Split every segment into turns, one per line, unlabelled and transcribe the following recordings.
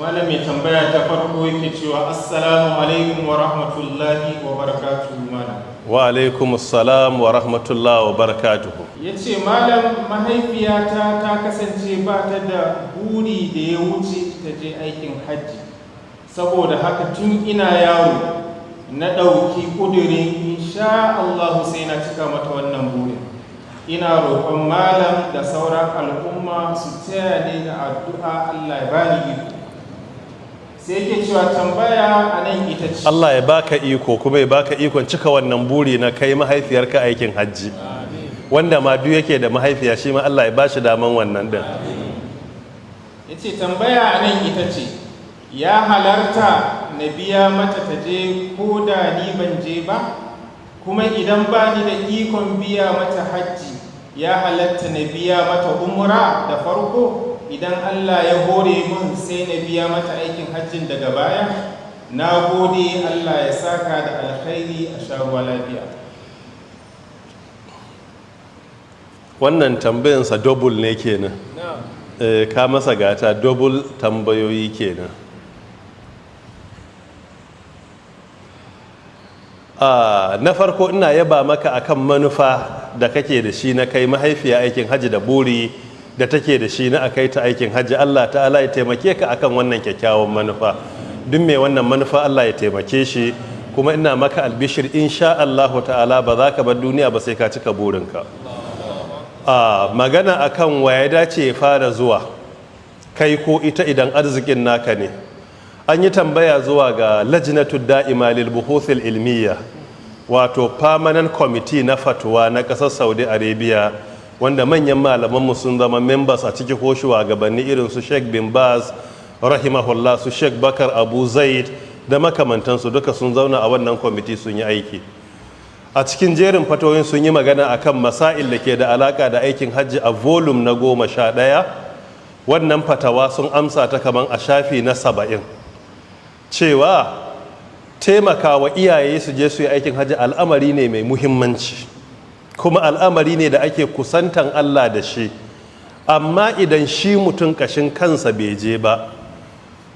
Malam, mai tambaya ta farko yake cewa, "Assalamu alaikum wa rahmatullahi wa barakatuhu, malam."
Wa alaikum assalam wa rahmatullahi wa barakatuhu.
Ya ce, "Malam, mahaifiyata ta kasance ba ta da buri da ya wuce ta je aikin hajji. Saboda haka tun ina yaro na ɗauki ƙudurin insha Allahu sai na cika mata wannan burin. Ina roƙon malam da sauran al'umma su taya ni da addu'a, Allah ya bani iko." Sai yake cewa tambaya a nan ita ce:
Allah ya baka iko, kuma ya baka ikon cika wannan buri na kai mahaifiyarka aikin hajji. Wanda ma duk yake da mahaifiya, shi ma Allah ya bashi daman wannan din.
Ya ce tambaya a nan ita ce, ya halarta na biya mata ta je ko da ni ban je ba? Kuma idan ba ni da ikon biya mata hajji, ya halatta na biya mata umra da farko? Idan Allah ya hore mun, sai na biya mata aikin hajjin daga baya. Na gode, Allah ya saka da alkhairi, a sha ruwa lafiya."
Wannan tambayansa double ne kenan. Ka masa gata, double tambayoyi kenan. Na farko, ina yaba maka akan manufa da kake da shi na kai mahaifiya aikin hajji, da buri da take da shi na akai ta aikin hajji. Allah ta'ala ya taimake ka akan wannan kyakkyawan manufa. Duk mai wannan manufa, Allah ya taimake shi. Kuma ina maka albishir, insha Allahu ta'ala ba za ka bar duniya ba sai ka cika burinka. A magana akan wa ya dace ya fara zuwa, kai ko ita, idan arzikin naka ne, an yi tambaya zuwa ga Lajnatu Da'ima lil Buhuthil Ilmiya, wato permanent committee na fatuwa na ƙasar Saudi Arabia, wanda manyan malamanmu sun zama members a ciki, ko shugabanni irin su Sheikh bin Baz rahimahullah, su Sheikh Bakar Abu Zaid da makamantansu, duka sun zauna a wannan kwamiti sun yi aiki. A cikin jerin fatoyin, sun yi magana akan masail da ke da alaka da aikin hajji a volume na 11. Wannan fatawa sun amsa ta kaman a shafi na 70, cewa taimakawa iyaye su je su yi aikin hajji al'amari ne mai muhimmanci, kuma al'amari ne da ake kusantan Allah da shi. Amma idan shi mutum kashin kansa bai je ba,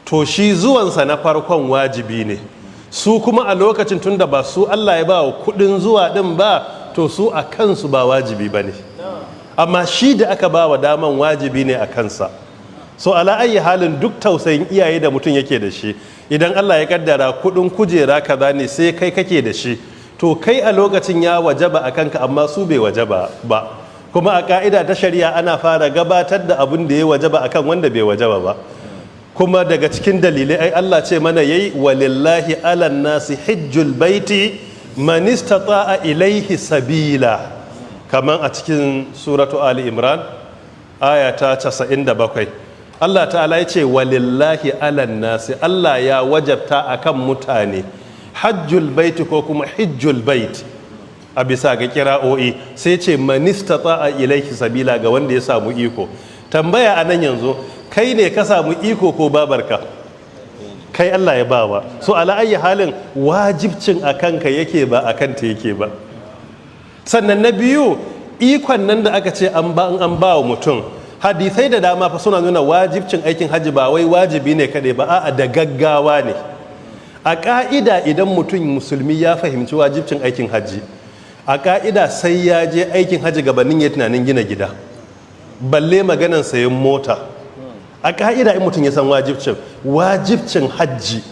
to shi zuwansa na farkon wajibi ne. Su kuma a lokacin, tunda ba su Allah ya ba wa kudin zuwa din ba, to su a kansu ba wajibi ba ne. Amma shi da aka ba wa daman, wajibi ne a kansa. So ala ayi halin, duk tausayin iyaye da mutum yake da shi, idan Allah ya kaddara kudin kujera kaza ne sai kai kake da shi, to kai a lokacin ya wajaba a kanka, amma su bai wajaba ba. Kuma a ka'ida ta shari'a, ana fara gabatar da abin da ya wajaba akan wanda bai wajaba ba. Kuma daga cikin dalilai, ai Allah ce mana yayi, "Walillahi alan nasi hijjul baiti man istata'a ilaihi sabila," kaman a cikin Suratu Ali Imran, aya ta 97. Allah ta'ala ya ce, "Walillahi alan nasi," Allah ya wajabta akan mutane, hajjul baiti ko kuma hijjul bait a bisa ga kira'o'i, sai ce man istata'a ilaihi sabila, ga wanda ya samu iko. Tambaya a nan yanzu, kai ne ka samu iko ko babarka? Kai Allah ya bawa. So ala ayi halin, wajibcin a kanka yake, ba a kanta yake ba. Sannan na biyu, ikon nan da aka ce an ba wa mutum, hadisai da dama fa suna nuna wajibcin aikin hajji ba wai wajibi ne kaɗai ba, a'a, da gaggawa ne. A ƙa'ida, idan mutum musulmi ya fahimci wajibcin aikin hajji, a ƙa'ida sai ya je aikin hajji gabanin ya tunanin gina gida, balle maganan sayan mota. A ƙa'ida, in mutum ya san wajibcin hajji,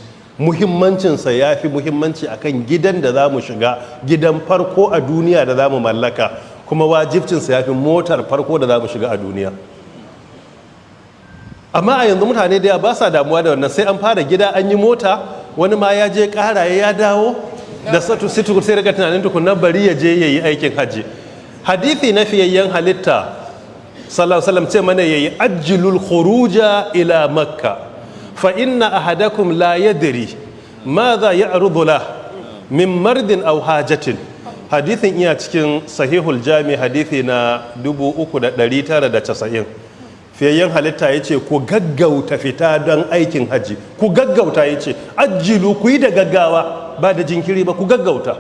muhimmancinsa ya fi muhimmanci akan gidan da za mu shiga, gidan farko a duniya da za mu mallaka. Kuma wajibcinsa ya fi motar farko da za mu shiga a duniya. Amma a yanzu mutane da ba sa damuwa da wannan, sai an fara gida, an yi mota, wani ma ya je karaye ya dawo da satu situ, sai daga tunanin tukunna bari ya je ya yi aikin hajji. Hadithi na fiyayyen halitta sallallahu alaihi wasallam ce mana yayi, "Ajjilul khuruja ila Makka, fa inna ahadakum la yadri madha ya'rudu lah min mardin aw hajatin." Hadithin iya cikin Sahihul Jami, hadithi na 3990. Fiyayyen halitta ya ce, "Ku gaggauta fita don aikin hajji, ku gaggauta." Ya ce, "Ajjilu," ku yi da gaggawa, ba da jinkiri ba, ku gaggauta.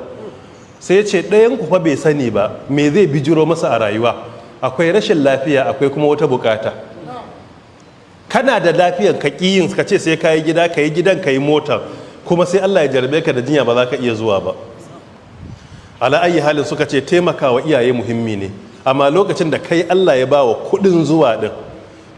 Sai ya ce, ɗayan ku fa bai sani ba me zai bijiro masa a rayuwa. Akwai rashin lafiya, akwai kuma wata bukata. Kana da lafiyan ka ƙiyin ka ce sai ka yi gida, ka yi gidan, ka yi mota, kuma sai Allah ya jarabe ka da jinya, ba za ka iya zuwa ba. Ala ayi halin, suka ce taimakawa iyaye muhimmi ne, amma lokacin da kai Allah ya bawa kudin zuwa din,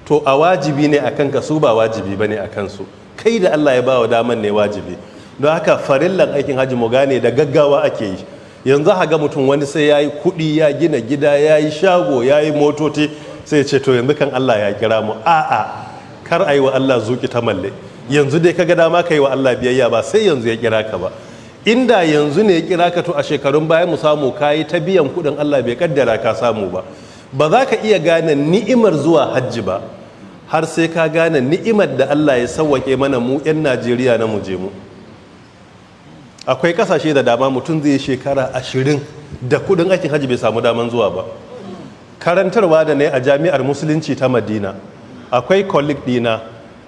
to a wajibi ne a kanka, su ba wajibi ba ne a kansu. Kai da Allah ya bawa daman ne wajibi. Don haka farillan aikin hajji, mu gane, da gaggawa ake yi. Yanzu a ga mutum wani sai ya yi kuɗi, ya gina gida, ya yi shago, ya yi motoci, sai ya ce, "To, yanzu kan Allah ya kira mu." A'a, kar a yi wa Allah zuki ta malle. Yanzu dai kaga dama ka yi wa Allah biyayya, ba sai yanzu ya kira ka ba. Inda yanzu ne ya kira ka, to a shekarun bayan mu samu kayi ta biyan kuɗin, Allah bai kaddara ka samu ba. Ba za ka iya gane ni'imar zuwa hajji ba har sai ka gane ni'imar da Allah ya sauwake mana mu 'yan Najeriya na mu je mu. Akwai kasashe da dama mutum zai shekara 20 da kudin aikin hajji bai samu daman zuwa ba. Karantarwa da ne a Jami'ar Musulunci ta Madina, akwai colleague dina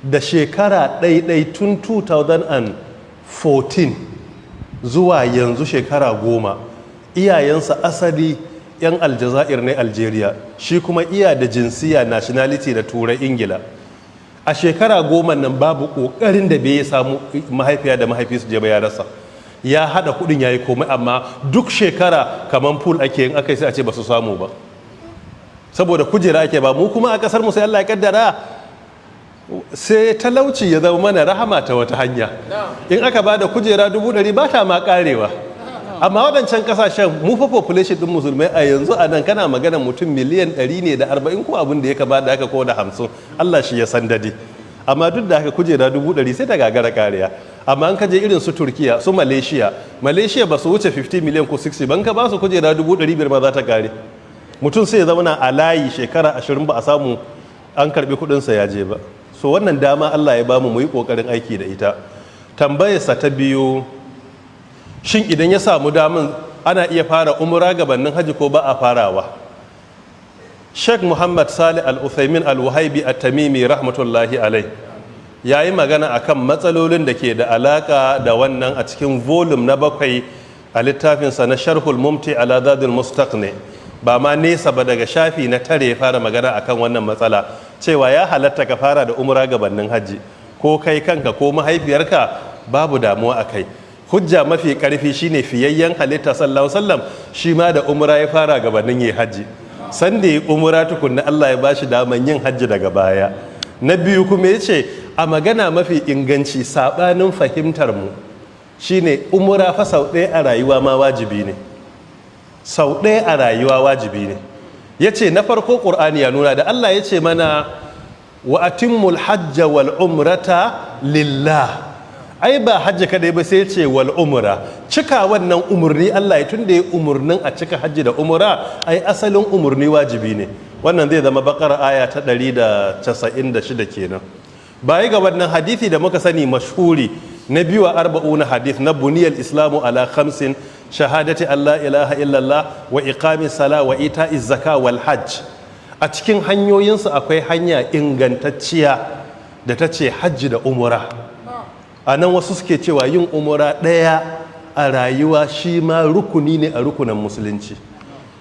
da shekara ɗaiɗai tun 2014 zuwa yanzu, shekara 10. Iyayensa asali 'yan Aljazair ne, Algeria, shi kuma iya da jinsiya, nationality da Turai, Ingila. A shekara 10 nan babu ƙoƙarin da bai samu mahaifiya da mahaifi su je ba, ya rasa. Ya hada kudin, ya yi komai, amma duk shekara kamar pool ake yin aka yi, sai a ce ba su samu ba, saboda kujera ake ba. Mu kuma a kasar mu sai Allah ya kaddara sai talauci ya zama mana rahama ta wata hanya. In aka ba da kujera 100,000, ba ta ma karewa. Amma waɗancan kasashen, mu fa population din musulmai a yanzu a nan kana magana mutum miliyan 100 ne da 40 ko abin da ya kama da haka, ko da 50, Allah shi ya san dadi. Amma duk da haka kujera 100,000 sai ta gagara kariya. Amma an kaje irin su Turkiya, su Malaysia, Malaysia ba su wuce 50 miliyan ko 60 ban, ka ba su kujera 500,000 ba za ta kare. Mutum sai ya zauna a layi shekara 20 ba a samu an karbi kudinsa ya je ba. So wannan dama Allah ya bamu, mu yi kokarin aiki da ita. Tambayarsa ta biyu, shin idan ya samu daman ana iya fara umra gabanin haji ko ba a farawa? Sheikh Muhammad Salih Al-Uthaymin Al-Wahibi At-Tamimi rahmatullahi alai ya yi magana akan matsalolin da ke da alaka da wannan a cikin volume na 7 a littafinsa na Sharhul Mumti ala Zadul Mustaqni. Ba ma nesa ba, daga shafi na 9 ya fara magana akan wannan matsala, cewa ya halatta ka fara da umra gabanin hajji, ko kai kanka ko mahaifiyarka, babu damuwa a kai. Hujja mafi karfi shine fiyayyen halitta sallallahu alaihi wasallam shi ma da umra ya fara gabanin yi hajji. Sanda ya umra tukunna Allah ya bashi daman yin hajji daga baya. Na biyu kuma ya ce a magana mafi inganci, sabanin fahimtar mu shine umra fa sau ɗaya a rayuwa ma wajibi ne, sau ɗaya a rayuwa wajibi ne. Ya ce na farko, ƙur'ani ya nuna da Allah ya ce mana wa atimmul hajja wal umrata lillah. Ai ba hajji kadai ba, sai ce wal umra. Cika wannan umurni Allah ya tunda ya umurnin a cika hajji da umra, ai asalin umurni wajibi ne. Wannan zai zama Bakara aya ta 196 kenan. Baya ga wannan, hadisi da muka sani mashhuri na biyu a Arba'una Hadith na buniyal islamu ala khamsin, shahadati Allah ilaha illallah wa iqamis sala wa ita'iz zaka wal hajj. A cikin hanyoyinsu akwai hanya ingantacciya da ta ce hajji da umura. A nan wasu suke cewa yin umura ɗaya a rayuwa shi ma rukuni ne a rukunan musulunci.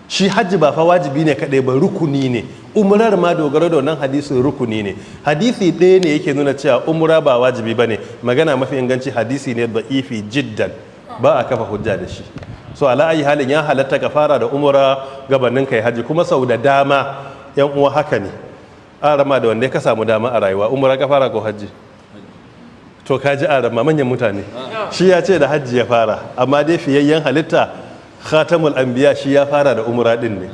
Shi hajji ba fa wajibi ne kaɗai ba, rukuni ne. Umrar ma, dogaro da wannan hadisin, rukuni ne. Hadisi ɗaya ne yake nuna cewa umra ba wajibi ba ne. Magana mafi inganci, hadisi ne da'ifi jiddan, ba a kafa hujja da shi. So ala ayi halin, ya halatta ka fara da umra gabanin kai hajji. Kuma sau da dama, yan uwa, haka ne. Arama, da wanda ka samu dama a rayuwa, umra ka fara ko hajji? To ka ji arama, manyan mutane, shi ya ce da hajji ya fara, amma dai fiyayyen halitta khatamul anbiya shi ya fara da umra din ne.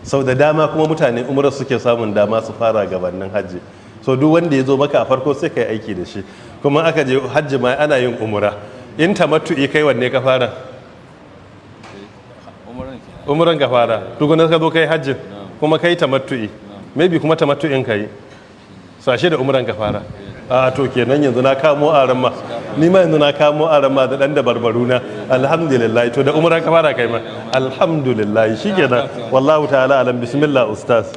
Sau da dama kuma mutane umra suke samun dama su fara gabanin hajji. So duk wanda ya zo maka a farko sai kai aiki da shi. Kuma aka je hajji ma ana yin umra in tamattu'i kai, wanne ka fara? Umran ka fara tukuna ka zo kai hajji, kuma kai tamattu'i, maybe kuma tamattu'in kai sashe da umran ka fara. A to kenan yanzu na kamo aran ma, ni ma yanzu na kamo aran ma da dan da barbaru na. Alhamdulillah. To da umra ka fara kai ma, alhamdulillah, shikenan. Wallahu ta'ala alam. Bismillah, ustaz.